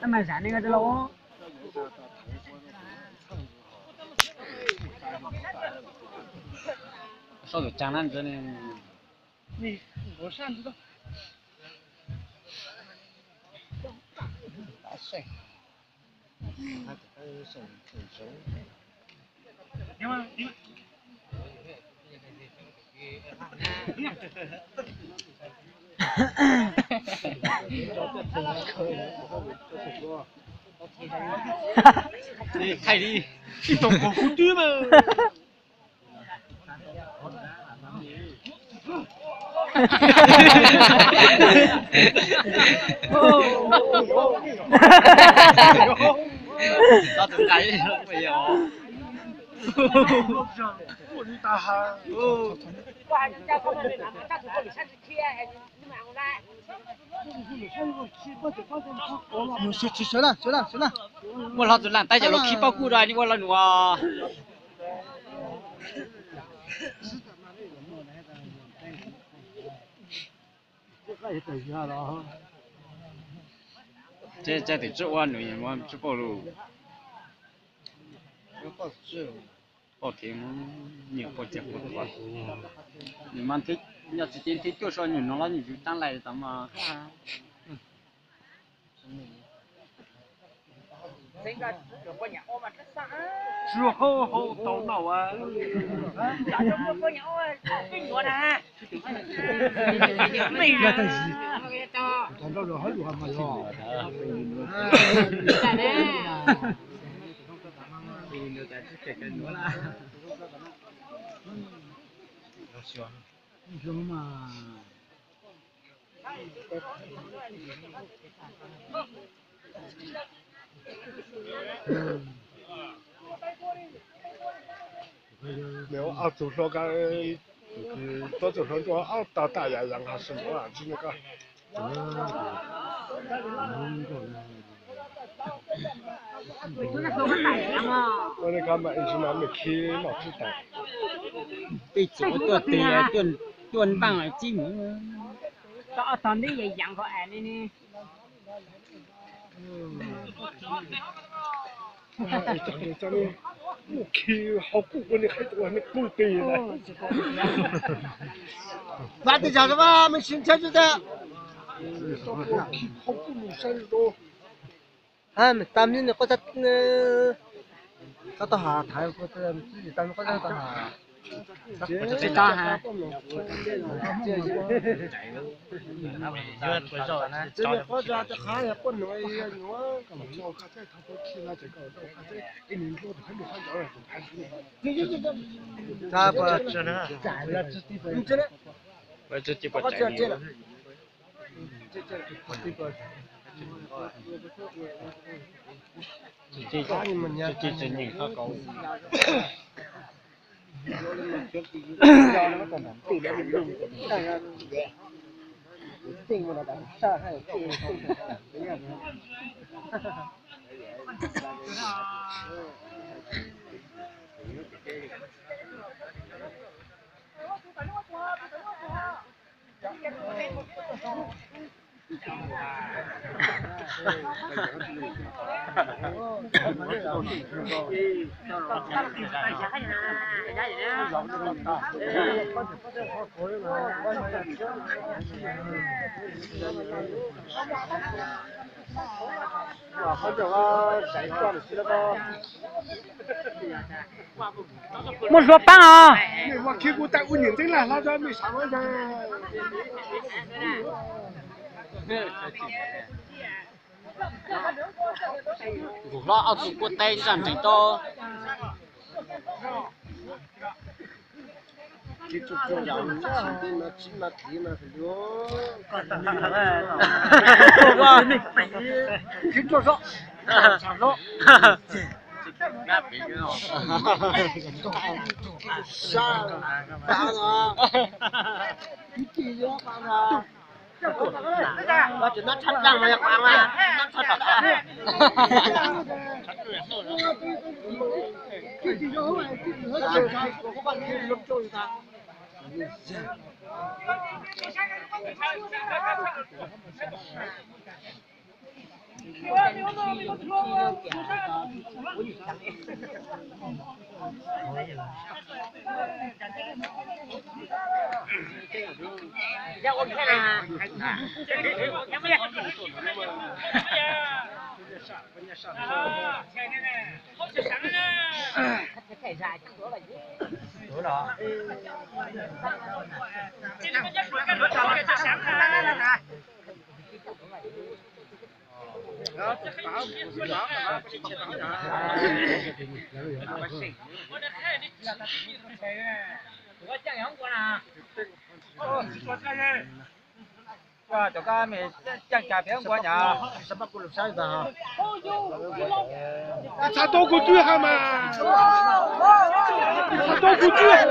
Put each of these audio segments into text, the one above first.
Tab mas zam ne ko los. Sau tus cag na ntawd ne. Thaij li, ib tug qus kub twb mas. Sawv na, sawv na, sawv na. Muaj hlob txwv leej tab cov lus khib pauj kuj rau nej ua los num. Tsev tsev tim tsi ua num tsi pauj lus. Pauj thiab, nyuam pauj ceg pauj tuav. Nws mas nyob tsis cev nthib cuaj so nyuam no los nyuam yus taab lais tas mas. Tsuag hau hau tau noj as. Ob tug hluas, tuab tug hluas nruab ob tog tam yam yam nqag sim nuav tsi ne koj. Ua li ko mas ib sim no nws khib los tsis tau. Tej txuas tuaj tes tuaj ntaaj tib mus. Ob tog nteb yam yam nkaus es ne. Mus khi hauv kuj ua li qhov tus ua nej kuj tes. Vam tis zag mej sim ntshai tsi tas. Khi hauv kuj mus saib rau. Ha, tam mej nws quaj tag, txhob tau has, tham kuv tam mej quaj tag tau has. Tsis tau has. Muaj hluas paab os. Ua khi kuv tas ua niam ntxeeb lag hlo rau mej sav. Nkaus hlob ob tug kuj teb zaj ntseeg rau. Cov kab me caj cas peb nkuaj nyab. Txhav tau kuv twb hais mas. Txhav tau kuv twb hais.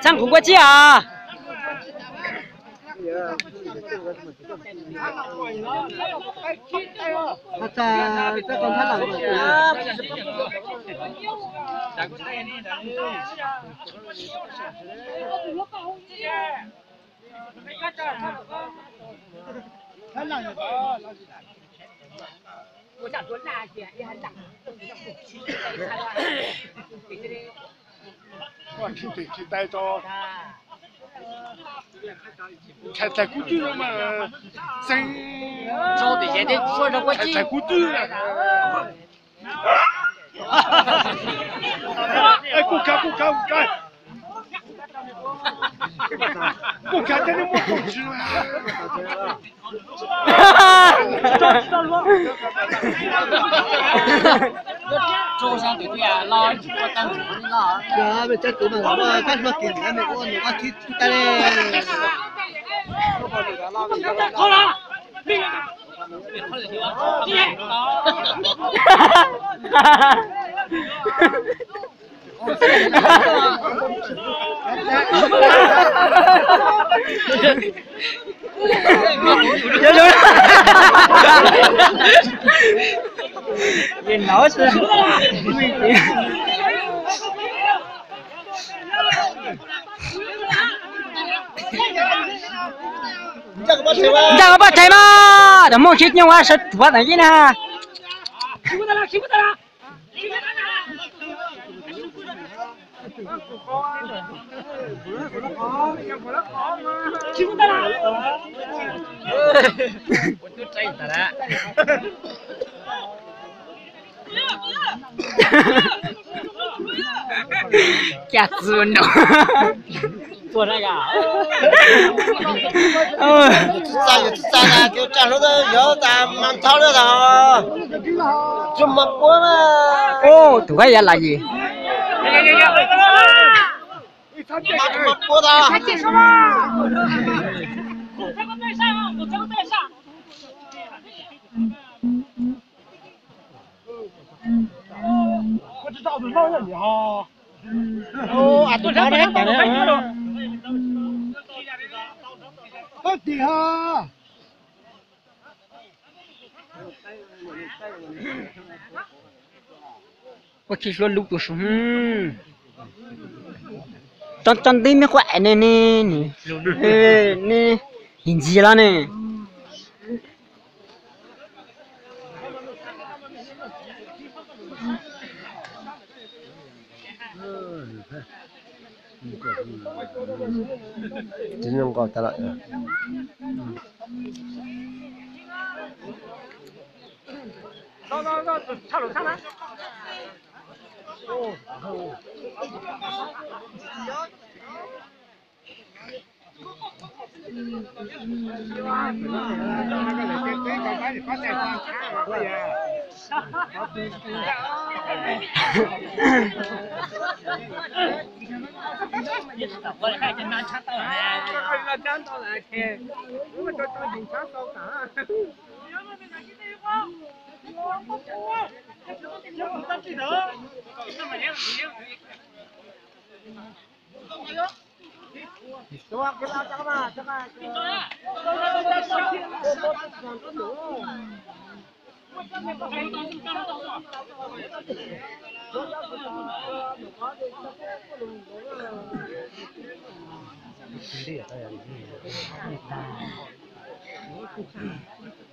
Txhaj kuv nkuaj tsib os. Txhais kuv twb mas, xeeb, txhais kuv twb. Kuj khav, kuj khav, kuj khav. Kuj khav thiab, nej muaj kaum tswv. Ncaj koj poj thaiv mas, cov Hmoob khib nyooj sawv tuav ntawm yij na. Cas txwv no. Txaj, yuav txaj na, yuav tsa hlub yuav tas mas thauj lawm os. Tsuas mas puab mas. Tus koj yav lam yim. Mas tsuas mas puab tas. Ua tsis hlua lub tus su. Tso tso ntib me quaj ne ne, ne ntxi los ne.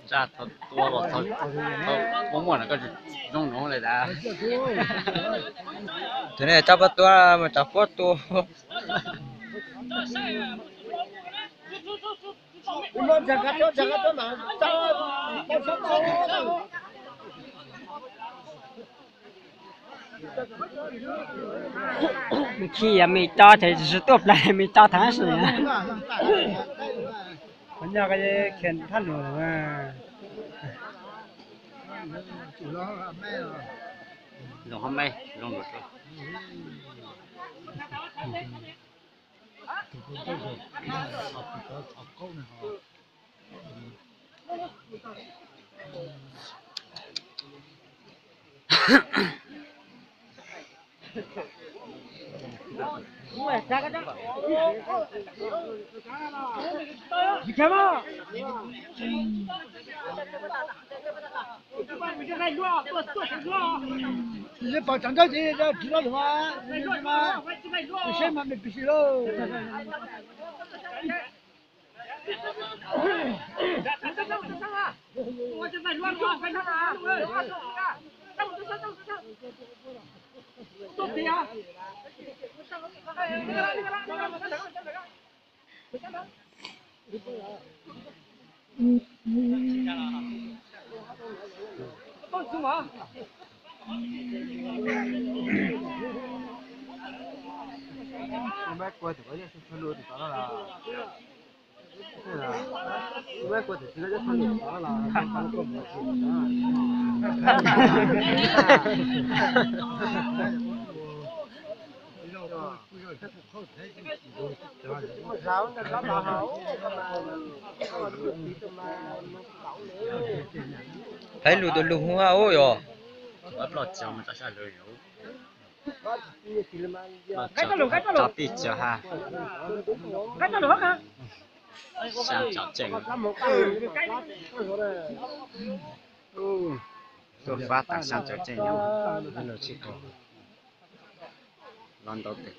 Tsab tua los txog, muaj muaj no koj zoo no lawm tas. Tus ne tsab pob tua mas tsab pob tua. Khi me tso ces tsis tuaj plaws me tso thab si. Qhov nyob ko khiav thab lus lawm. Zoo hab me, zoo lus. Pom tsav ntawd ces tsis lo lus mas, seb mas me pis si lauj. Hais lus tus lus hu ha ub yog. Tso pij tso ha. Sab tso tseej. Tuaj fab tas sab tso tseej nyob. Los ntau teg.